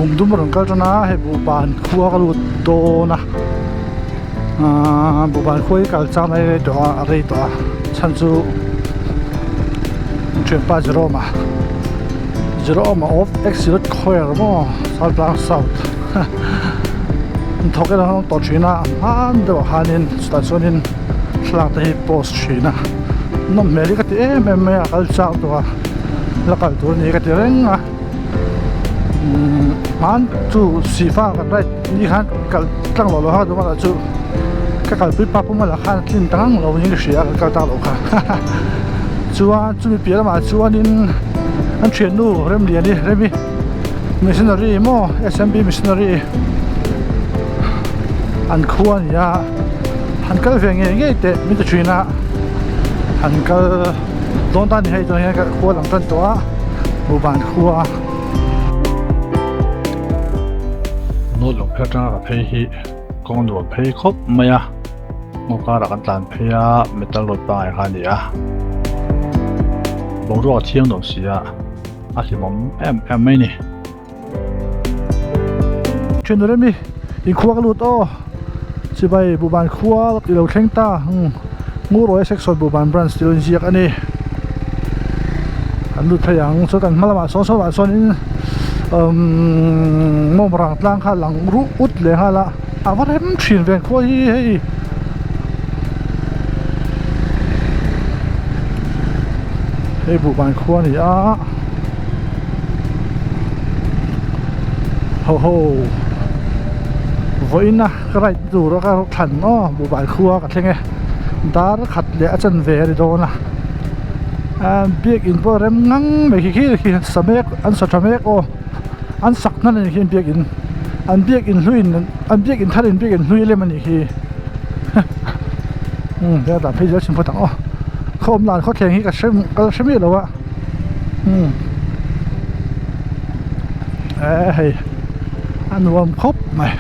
Kum dum a rawn kal tan a hei buhban khua ka lut dawn a ahh buhban khua hi kal chang rei rei tawh a a rei tawh a chhan chu thianpa Jerome a Jerome a of Exilot Choir maw Chaltlang South thawk in an awm tawh thin a hman deuh ah khanin chutah chuanin thlalak te hi post thin a nawm hmel hi ka ti em em mai a kal chak tawh a la kal tur a ni ka ti reng a. Hman chu sihfa kan ride ni khan kal tlang loh loh a duhmah chu ka kalpui pa pawh mawlh khan a tlin ta ngang lo niin ka hria ka kal tak loh kha chuan chumi piah lamah chuanin an thiannu Remliani Remi missionary maw S_M_B missionary an khua a ni a han kal ve ngei ngei teh min ti thin a han kal dawn ta a ni hei tunah hian khua lang tan tawh a. Buhban khua Nawt lawng phei atanga ka phei hi kawng nuam phei khawp mai a ngaw karah kan tlan phei a metal road pangai kha a ni a boruak a thiang nuam si a a hlimawm em em mai a ni. Thian ber ami inkhua ka lut aw chibai buhban khua ilo thleng ta Ngurawi section buhban branch tih lo inziak a ni an lut thei ang chuan kan hma lamah sawn sawn ah sawnin umm mawm rang tlang kha a lang ruh ut leh nghal a a va rem thin ve khua hi hei hei buhban khua a ni a. Ho ho vawiin a ka ride tur a ka thlan aw buhbai khua ka thleng e dar khat leh a chanve a ni dawn a ah biakin pawh a rem ngang mai khi khi khi sa mek an sa tha mek aw an sak hnan a ni khi biakin an biakin hluiin an biakin tharin biakin hlui lem a nih khi umm hei a tlan phei zel chhun phawt ang aw khaw awm dan khawthleng hi ka hre ka la hre miah lo a. Umm eh hei a nuam khawp mai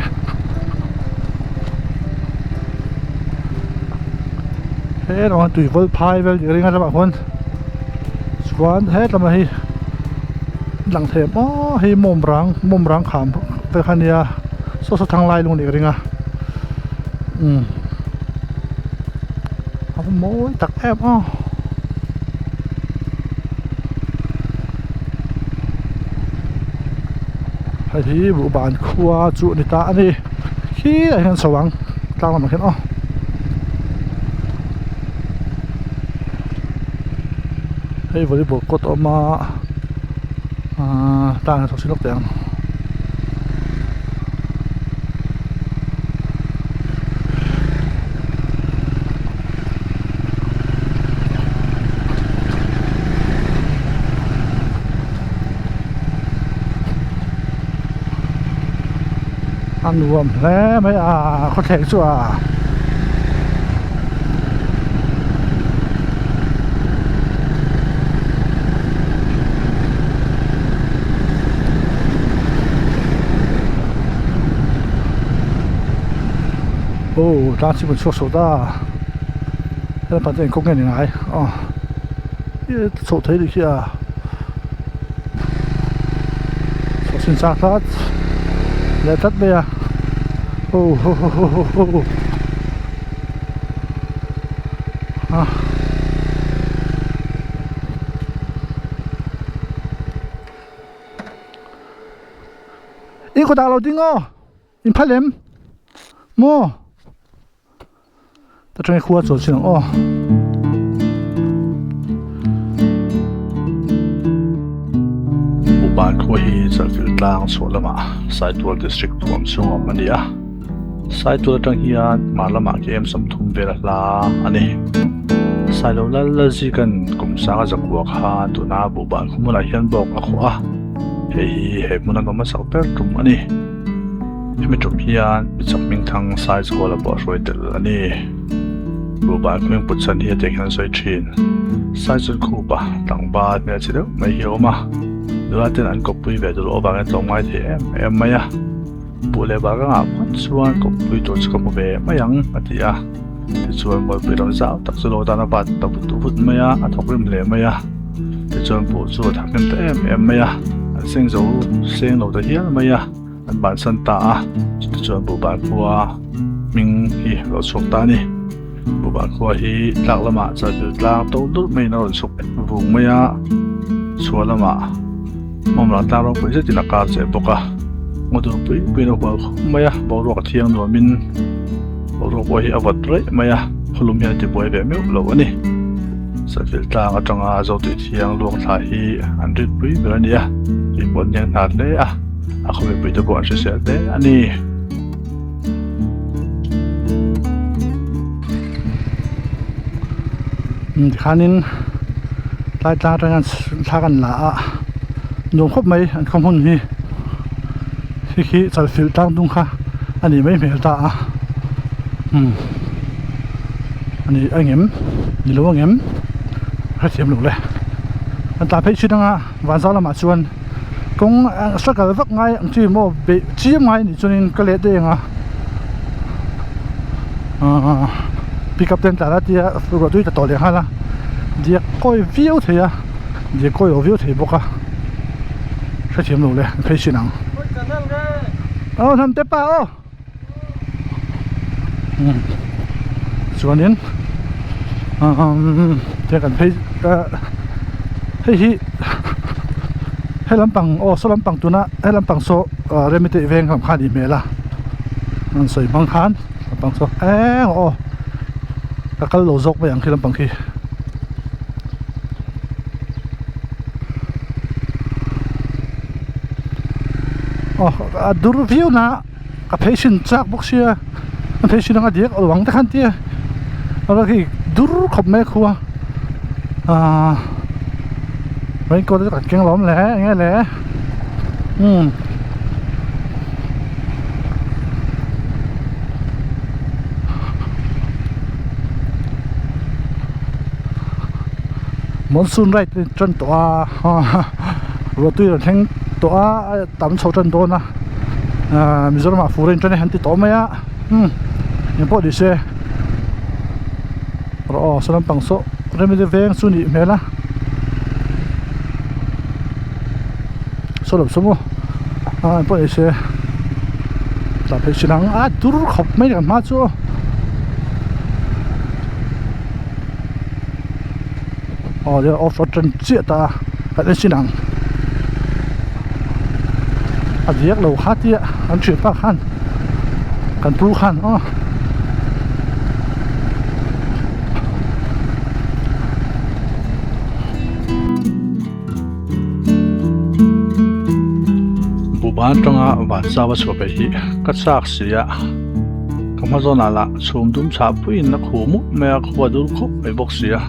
he rawng a tui vawl phai vel tih ring a lamah khuan chuan hetlama hi lang thei em aw hei mawm rang mawm rang kham te kha nia saw saw thang lai lung anih ka ring a umm a va mawi tak em aw. Hei hi buhban khua chu a ni ta a ni khilaiah hian chho ang tlang lamah khian aw. Hei volleyball court a awm a ahh tlang hian chho sin lawk teh ang. A nuam hle mai a khawthleng chu a aw tlang chhip an chhuak chho ta. Helpa te engkawng nge ni ngai aw ih chhoh thei nih khi a chhoh chhin chak tlat leh tlat mai a aw ho ho ho ho ho a in kawtah lo ding aw in phal em maw. Ta tang khua chawl chin ang aw. Uban khua hi Chalfilh tlang chhuah lamah Saitual District thuam chhung a awm a ni a. Saitual atang hian hmar lamah KM 30 vel a hla a ni. Sailo lal Lalzikan kum sanga zakua khan tuna Buhban khaw hmunah hian bawk a khawh a, hei hi he hmun an awm hmasak ber tum a ni. Hemi tum hian Michak Hmingthang Size Hall-a pawh a hruai tel a ni. Buhban hming put chhan hi a tiang hian an sawi thin. Size chuan khupa tlangval hmel chhe deuh mai hi a awm a, nula ten an kawppui ve duh loh avangin a tlawmngai thei em em mai a. Buh leh bal ka ngah phawt chuan kawppui tur chu ka hmu ve mai ang a ti a. Tichuan Mualpui ram zau tak chu lo dan a bat ta vut vut mai a, a thawk rim hle mai a. Tichuan buh chu a thahnem ta em em mai a. An seng zo seng lo ta hial mai a, an bansan ta a, chutichuan Buhban khua hming hi a lo chhuak ta a ni. Buhban khua hi tlak lamah chalfilh tlang to dulh maiin a rawn chhuk vung mai a, chhuah lamah hmawmrah tlang ropui zetin a kar cheh bawk a, ngaw dur pui puiin a hual khawp mai a, boruak a thiang nuamin boruak pawh hi a vawt raih mai a, khawlum hian a tibuai ve meuh lo a ni. Chalfilh tlang atanga Zotui thiang luang thla hi an rit pui ber a ni a, tui pawh an hniang hnar hle a, a khaw mipui te pawh an hrisel hle a ni. Tikhanin tlai tlang atang hian thla kan la a nuam khawp mai an khaw hmun hi khi khi chalfilh tlang dung kha a nih mai hmel ta a umm a ni a ngem ni lo a ngem hrethiam lo le an tah phei chin anga vanzau lamah chuan kawng struggle vak ngai ang chi maw beih chiam ngai anih chuanin ka let daih ang a ahh pickup te an tlan a tia ruah tui ta tawh leh nghal a diak kawi viau thei a diak kawi lo viau thei bawk a hrethiam lo le an phei chin ang aw hnam te pa aw. Chuanin tiang kan phei hei hi he lampang aw saw lampang tuna he lampang saw remite veng lam kha a nih hmel a an sawi hmang khan lampang saw eng aw ka kal lo zawk mai ang khi lampang khi. Aw a dur viau na. Ka phei sin chak bawk sia a phei sin anga diak lo ang te khan tia a khi dur khawp mai a khua ahh raincoat te kan keng lo awm le eng nge le umm monsoon ride te tan tawh a ruahtui rawn thleng tawh a tam chho tan dawn a. Ahh Mizoram ah fur a intan e han ti tawh mai a umm eng pawh ni se rawh aw saw lampang saw remedy veng chu nih hmel a saw lam saw maw ah eng pawh ni se tah phei chin ang a dur khawp mai kan hma chu aw off road tan chiah ta a kan en chin ang a diak lo kha tia an thian pa khan kan pu khan aw. Buhban atanga vanchau a chhuah peih hi ka chak si a ka hma zawnah lah chhum dum chhah puiin a khuh mup mai a khua dur khawp mai bawk si a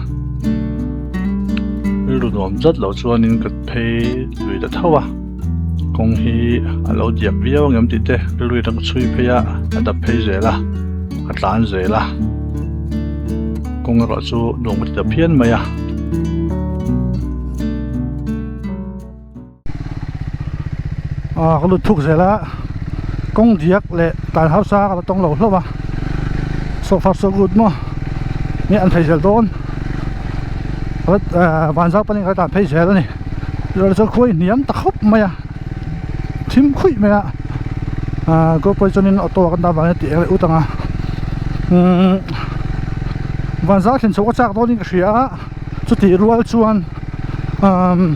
rilru nuam zat loh chuanin ka phei lui ta tho a kawng hi a lo diak viau ang em tih te rilru in a chhui phei a a dap phei zel a a tlan zel a kawng erawh chu nuam ka ti ta phian mai a. Ah ka lut thuk zel a kawng diak leh tan harsa ka la tawng lo hlauh a so far so good maw nge an phei zel dawn van zau panin ka la tan phei zel a ni chuan khuai hniam ta khawp mai a thim khuih mai a ah gopro chuanin auto ah kan dah vangin a ti eng leh ut ang a umm van zau thlen chhoh ka chak dawnin ka hria a. Chutih rual chuan umm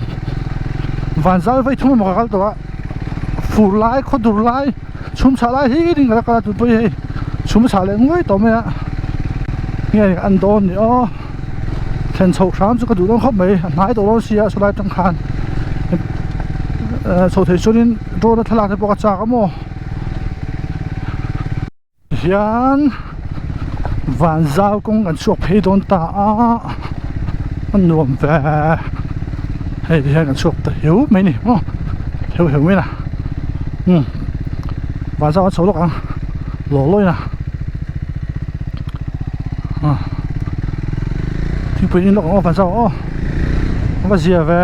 vanzal vei thung emaw ka kal tawh a fur lai khaw dur lai chhum chhah lai hlir in ka la kal a tun pawh hi hei chhum chhah leh nguai tawh mai a nge an dawn ni aw thlen chhoh hram chu ka duh dawn khawp mai a hnai tawh dawn sia sawlai atang khan chho thei chuanin drone a thlalak te pawh ka chak a maw. Hian vanzau kawng kan chhuak phei dawn ta a a nuam ve hei ti hian kan chhuak ta hiu mai ni maw heu heu mai na umm vanzau an chho lawk ang law lawin a ah thingpui in lawk ang aw vanzau aw a va zia ve.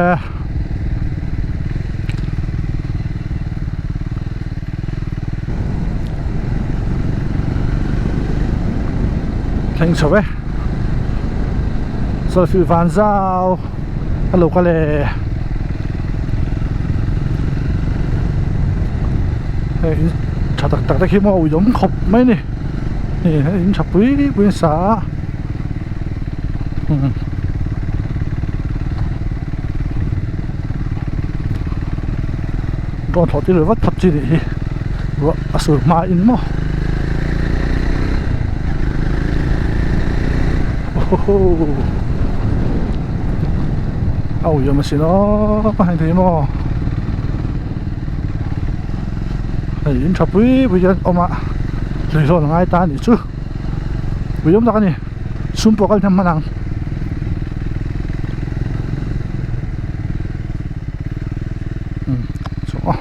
Thleng chho e Zawlfilh van zau a lo kal e. Hei in tha tak tak te khi maw ui awm khawp mai a ni hei in tha pui pui a sa a umm drone thlawh tir ve vat phawt chi nih hi ruah a sur hma in maw aww a ui awm asin aw heng thei maw. Hei in tha pui pui hian awm a lui hlawn a ngai ta a nih chu ui awm tak a ni sum pawh kal hnem hman ang umm chawh a.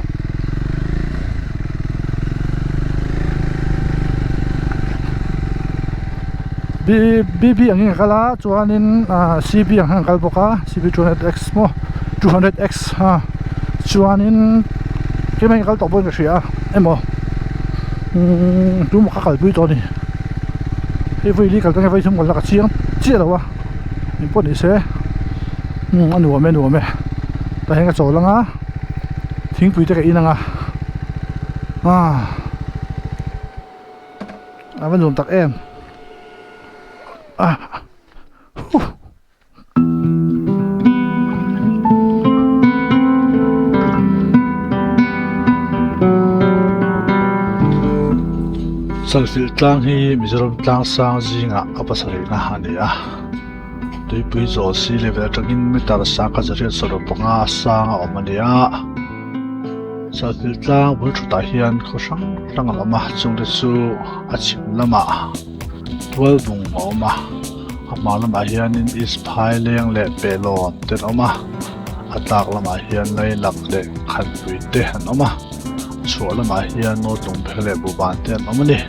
B B angin a kal a chuanin ah C B ang hian a kal bawk a C B 200 X maw 200 X ha chuanin keimah hi ka kal tawh pawhin ka hria a emaw umm tumah ka kalpui tawh a ni hei vawi li kal ka nge vawi thum kal la ka chiang chiah lo a engpawh ni se umm a nuam e a nuam e tah hian ka chawl ang a thingpui te ka in ang a ah a va nuam tak em ah huh. Chalfilh tlang hi Mizoram tlang sang zingah a pasarihna a ni a, tuipui zawl si level atangin meter sangkhat zariat sawrh panga sang a awm a ni a. Chalfilh tlang bul thutah hian khaw hrang hrang an awm a, chungte chu a chhim lamah Tualbung a awm a. A hma lamah hianin East Phaileng leh Pehlawn te an awm a, a tlak lamah hian Lailak leh Khanpui te an awm a, chhuah lamah hian Nawtlungphek leh Buhban te an awm a ni.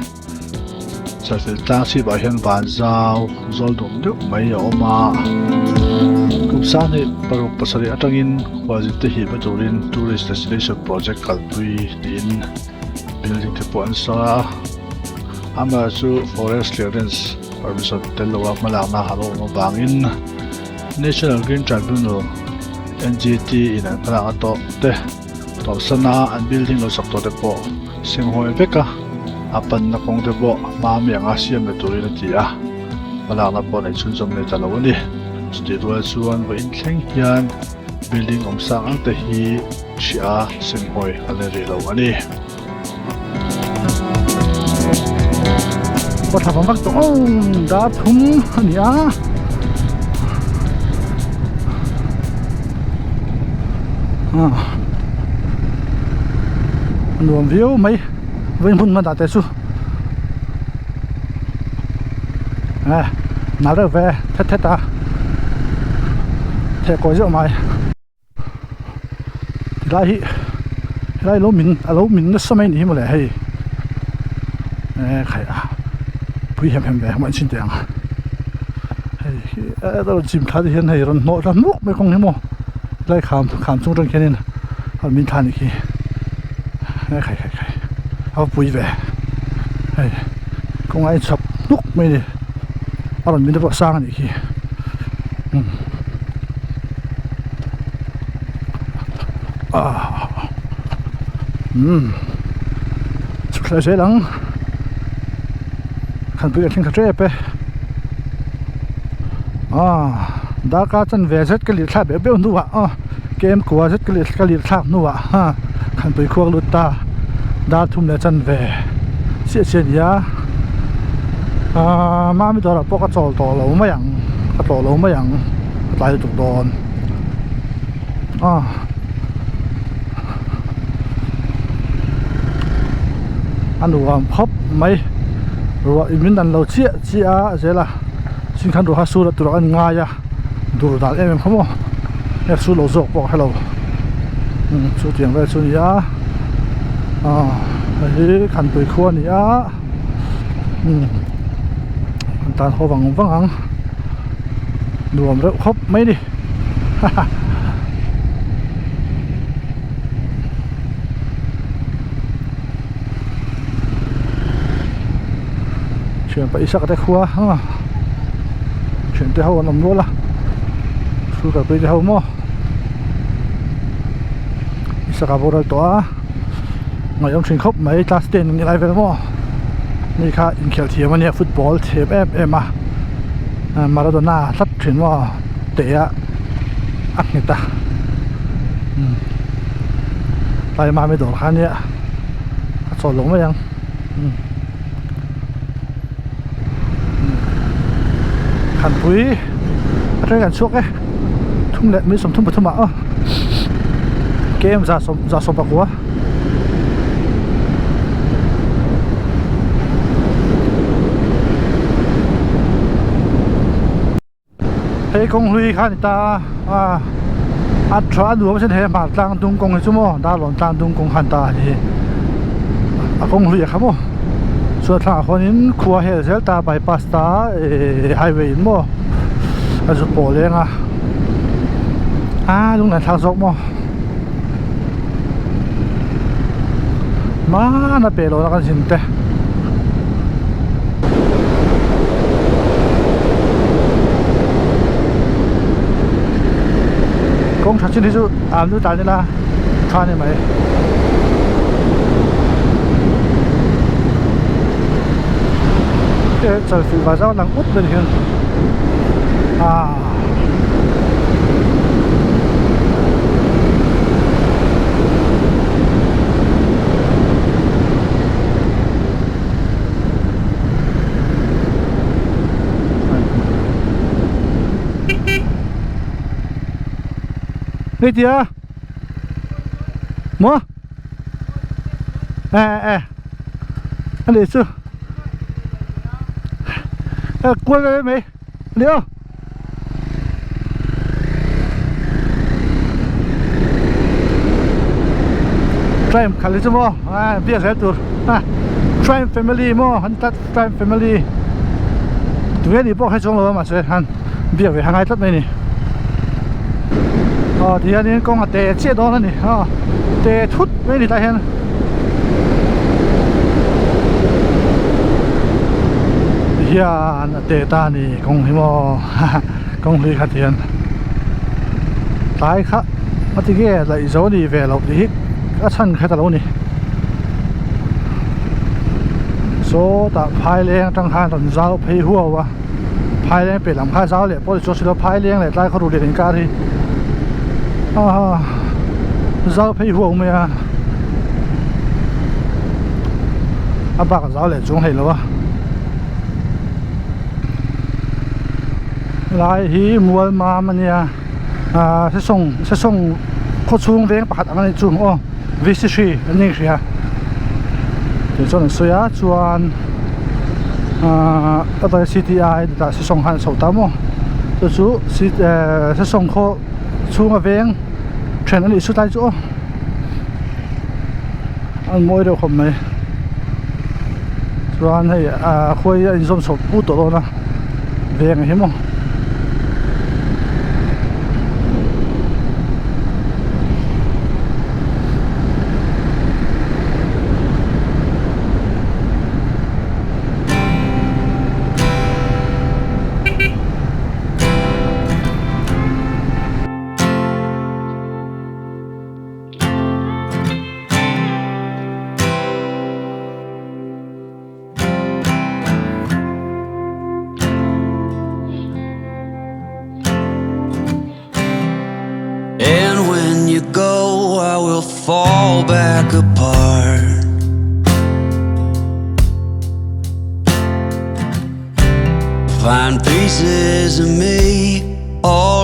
Chalfilh tlang chhipah hian Vanzau zawl dum deuh mai a awm a, kum sanghnih paruk pasarih atangin khualzin te hip a turin Tourist Destination Project kalpui niin building te pawh an sa a, amaherawhchu Forest Clearance Permission tel loa hmalakna a lo awm avangin National Green Tribunal, NGT, in an hmalakna tawh te tawpsan a, an building lo sak tawh te pawh senghawi vek a, a panna kawng te pawh hma mi anga siam leh turin a ti a, hmalakna pawh neih chhunzawm leh ta lo a ni. Chutih rual chuan vawiin thleng hian building awm sang ang te hi hria senghawi a la rih lo a ni. Aw thla vang vak tawh aw dar thum a ni a ah a nuam viau mai vawi hmun hman dah te chu eh nal reuh ve thet thet a theh kawi zeuh mai. Tilai hi helai lo min a lo min nasa mai a nih hi mawle hei eh khai a pui hem hem ve ang an chhin teh ang hei hi a rawn chim thla te hian hei rawn hnawh thla hmuk mai kawng hi maw helai kham kham chung atang khianin a rawn min thla a nih khi eh khai khai khai a va pui ve hei kawng a inchhawp hnuk mai a ni a rawn min te pawh a sang a nih khi umm. Umm chhuk thlai zel ang khanpui kan thleng thla tep e ah darkar chanve zet ka lirh thlak beuh beuh hnuah aw kem kua zet ka lirh ka lirh thlak hnuah ha khanpui khuak lut ta dar thum leh chanve chiah chiah a ni a ah mami dawrah pawh ka chawl tawh lo mai ang ka tlawh lo mai ang ka tlai lutuk dawn. Ah. A nuam khawp mai ruah in min dan lo chiah chiah a zel a sin khan ruah kha sur a tur a ngai a dur dan em em kha maw nge sur lo zawk pawh ka hrelo umm chu tiang vel chu a ni a ah hei hi khanpui khua a ni a umm an tan haw vang vang ang nuam reuh khawp mai a ni. Haha. Thian pahnih sak te khua a thian te ho an awm nual a school kalpui te ho maw isaka boral tawh a. Ngaihawm thin khawp mai class ten an ni lai vel maw ni kha inkhelh thiam ania football thiam em em a Maradona tlat thin maw teh a a nghet a umm tlai mami dawr kha ania a chawl lo mai ang umm Khanpui atangin kan chhuak e thum leh mi sawmthum pathum ah aw km za sawm za sawm pakua. Hei kawng hlui kha a ni ta a a tha a nuam asin he hmar tlang dung kawng hi chu maw darlawn tlang dung kawng kha a ni ta a ni hi a kawng hlui a kha maw chuan thlangah khuanin khua hel zel ta bypass ta ehh highway in maw a zu pawh leng a a lung lan thlak zawk maw hmana pe lo na kan zin te. Kawng tha chin hi chu am nu tan ila tha ni mai. E chalfilh vah zau lang ut ber hian ah. Hei tia maw e e a nih chu kual vel mai a ni aw. Triumph khalh hi chu maw a biak zel tur a Triumph family maw an tlat Triumph family tunge ni pawh kha chuang lo a mahse han biak ve kha ngai tlat mai a ni aw tihianin kawng a te chiah dawn a ni aw te thut mai a ni tah hian. Hian a te ta a ni kawng hi maw kawng hlui kha tihian tlai kha a ti nge laih zo ni ve loh tih hi a chhan khat alo ni sawtah phaileng atang khan rawn zau phei huau a phaileng piah lam kha zau leh pawh ni chuang si lo phaileng leh tlai khawruh lian inkar hi a zau phei huau mai a a bak a zau leh chuang hlei lo a lai hi mual mam a nia ahh sesawng sesawng khaw chhung veng pakhat ang a nih chu aw v c three an ni hria tih chuan an sawi a chuan ahh a dai c t i tah sesawng khan a chho ta maw chu chu sesawng khaw chhunga veng then a nih chu tlai chu aw an mawi deuh khawp mai chuan hei ahh khuai a inzawm chho put tawh dawn a veng hi maw. And when you go I will fall back apart Find pieces of me all.